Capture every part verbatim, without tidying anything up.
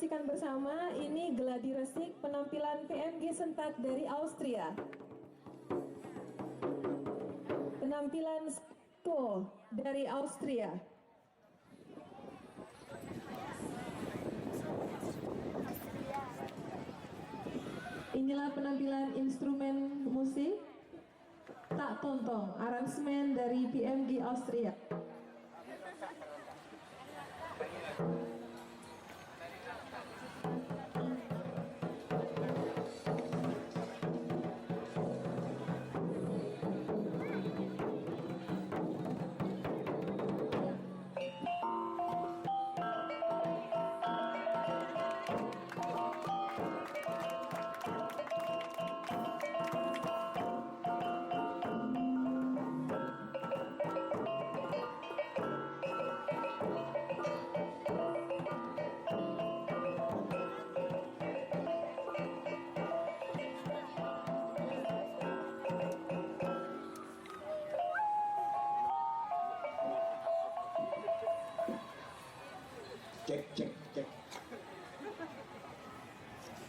Saksikan bersama, ini gladi resik penampilan P M G Sentat dari Austria. Penampilan Siko dari Austria. Inilah penampilan instrumen musik Tak Tontong, aransemen dari P M G Austria. Cek, cek, cek.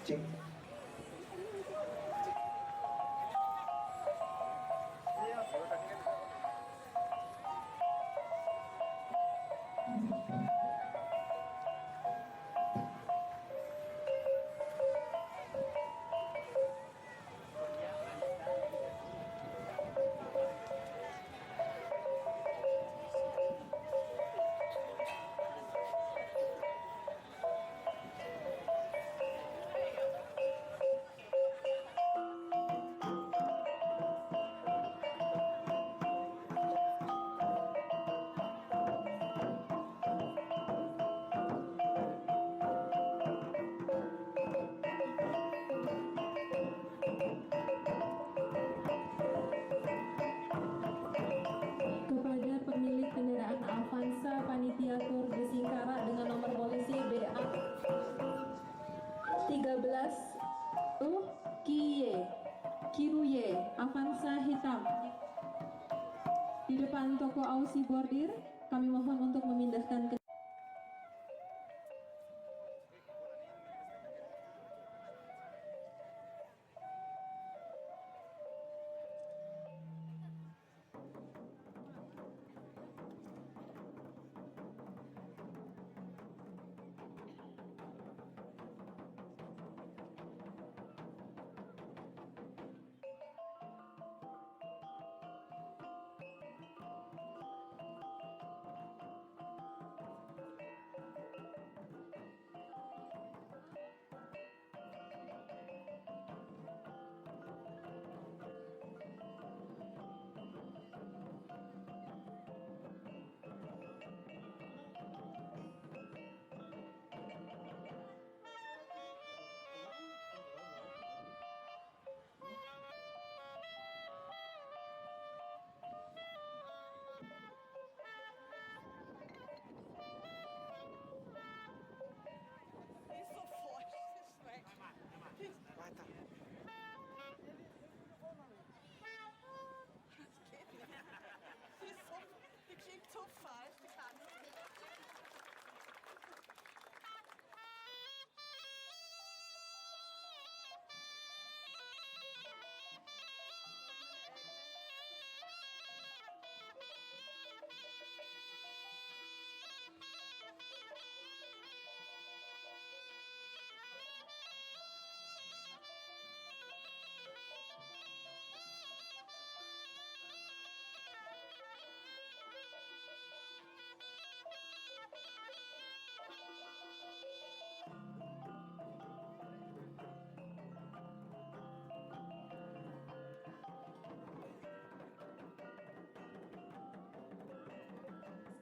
Cek. Kepada pemilik kendaraan Avanza, panitia tur di Singkarak dengan nomor polisi B A tiga belas, tuh, Kiye, Kiruye, Avanza hitam. Di depan toko Ausi Bordir, kami mohon untuk memindahkan ke He's so fast. He's like, he's He's so, he came too fast. He can't.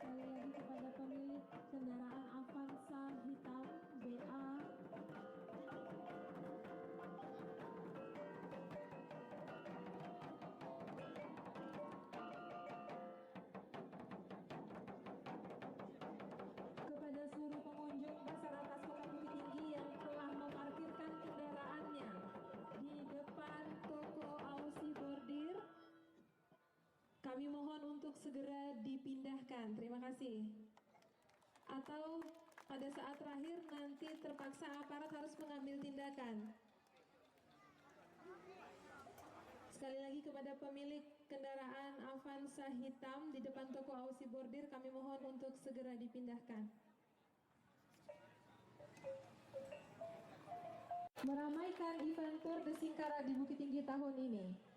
Sekali lagi kepada pemilik kendaraan Avanza hitam B A. Kepada seluruh pengunjung Basarakas Kota Bukittinggi yang telah memarkirkan kendaraannya di depan toko Ausi Bordir, kami mohon untuk segera dipindahkan. Terima kasih. Atau Pada saat terakhir nanti terpaksa aparat harus mengambil tindakan. Sekali lagi kepada pemilik kendaraan Avanza hitam di depan toko Ausi Bordir, kami mohon untuk segera dipindahkan. Meramaikan event Tour de Singkarak di Bukittinggi tahun ini.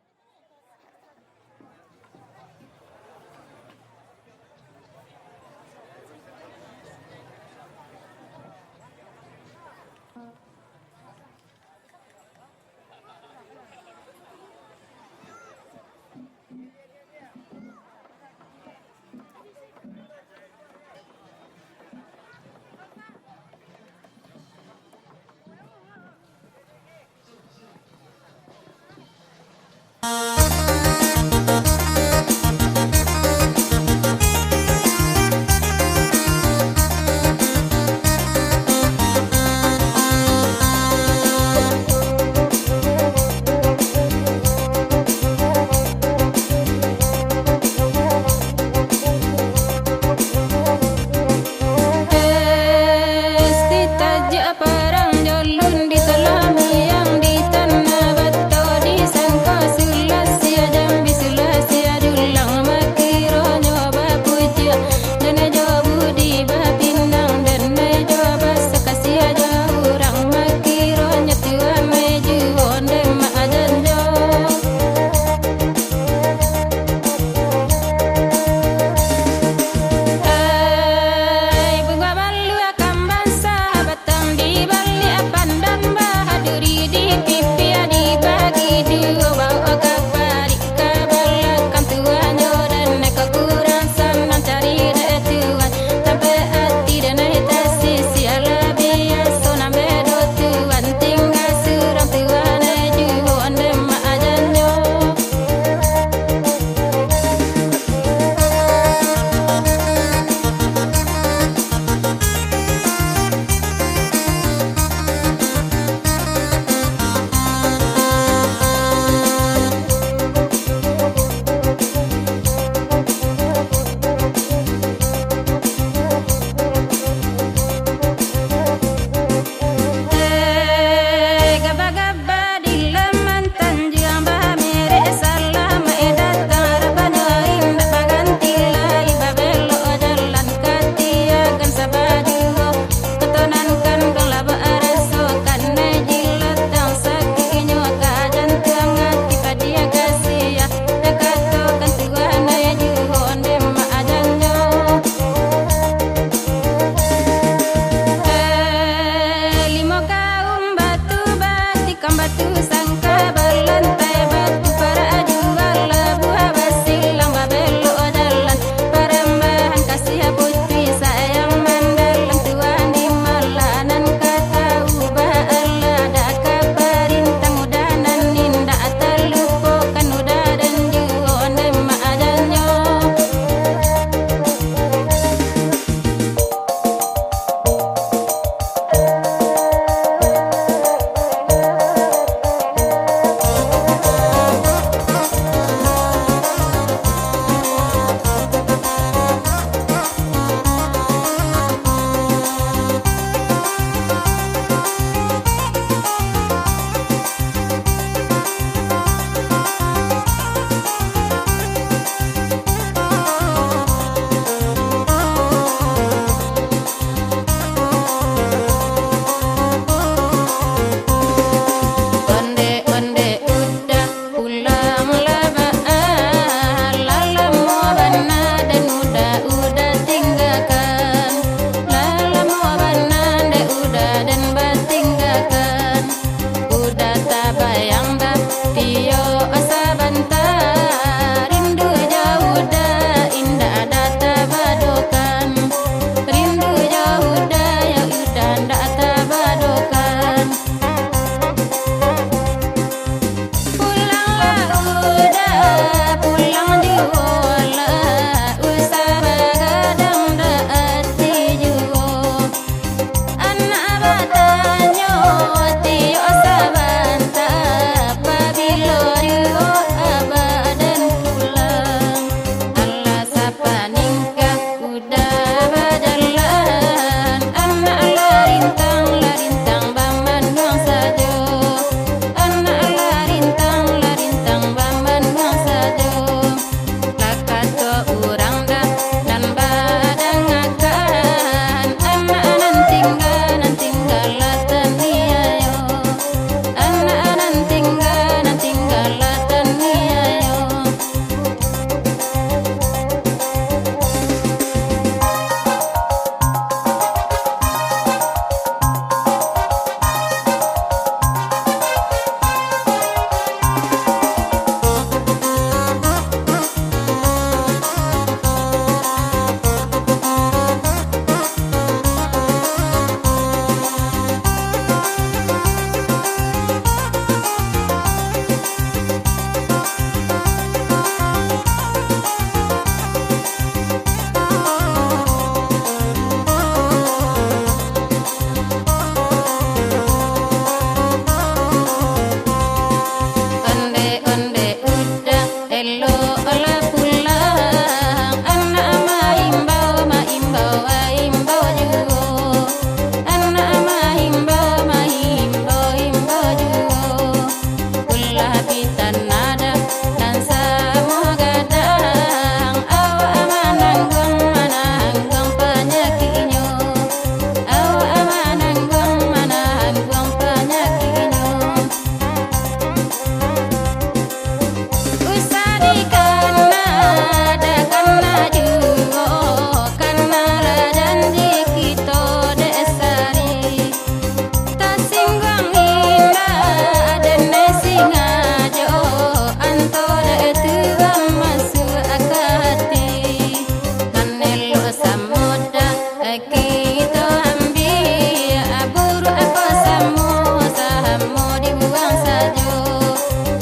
Kito ambiak buruak ko samo, samo dibuang sajo.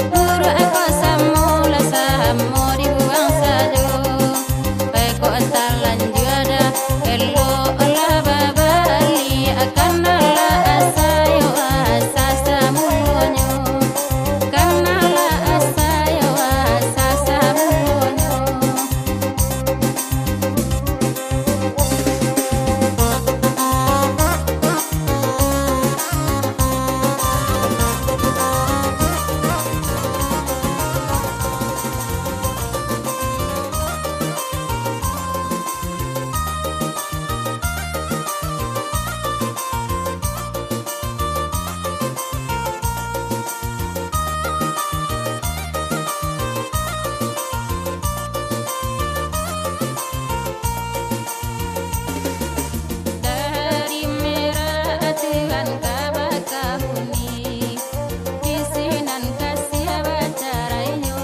Buruak ko samo lah samo dibuang sajo. Pai kok talanjua dah, elok lah babaliak, kanlah asa yo asa samulonyo. Kanlah asa yo asa samulonyo. Dari merah aturan ka bakahuni, di sinan kasiah bacarainyo.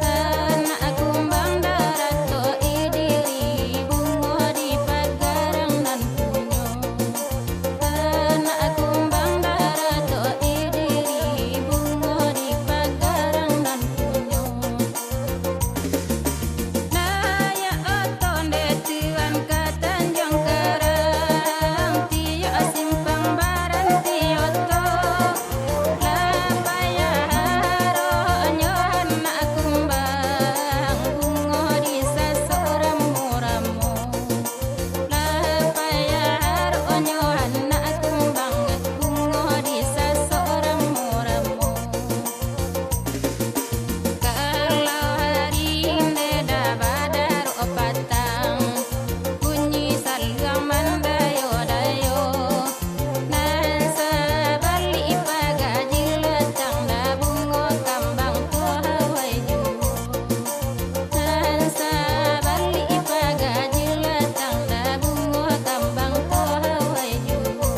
Anak kumbang darato idiri, bungo di pagarang nan punyo. Anak kumbang darato idiri, bungo di pagarang nan punyo. Nayak oto ndeh tuan ka Tanjuang Karang, tiok simpang baranti oto. Lah payah haronyo anak kumbang, bungo di sasok ramo-ramo. Lah payah haronyo anak kumbang, bungo di sasok ramo-ramo. Kalau hari ndeh dah badarok patang, bunyi saluang mandayo-dayo. Nan sabalik paga jilatang, dah bungo kambang ko hawai juo. Nan sabalik paga jilatang, dah bungo kambang ko hawai juo.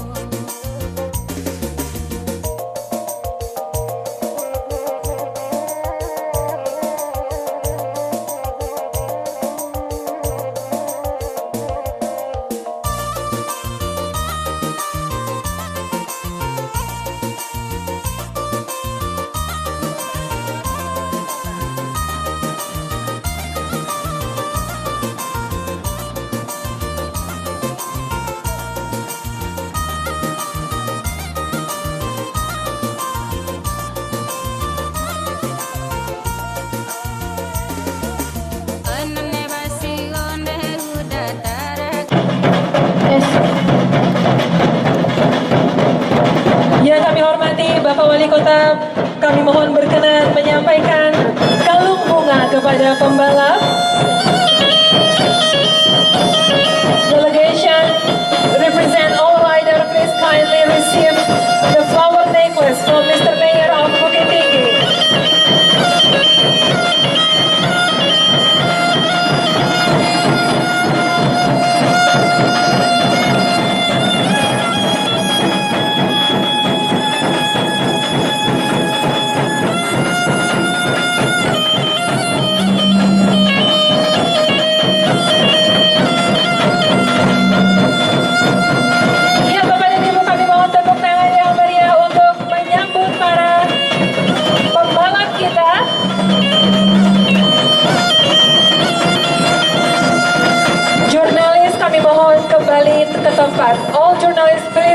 Yang kami hormati Bapak Wali Kota, kami mohon berkenan menyampaikan kalung bunga kepada pembalap. Delegation represent all rider, please kindly receive the flower necklace from Mister Mayor of Bukittinggi. Ya, Bapak dan Ibu, kami mohon tepuk tangan yang meriah untuk menyambut para pembalap kita. Jurnalis, kami mohon kembali ke tempat. All journalists, please.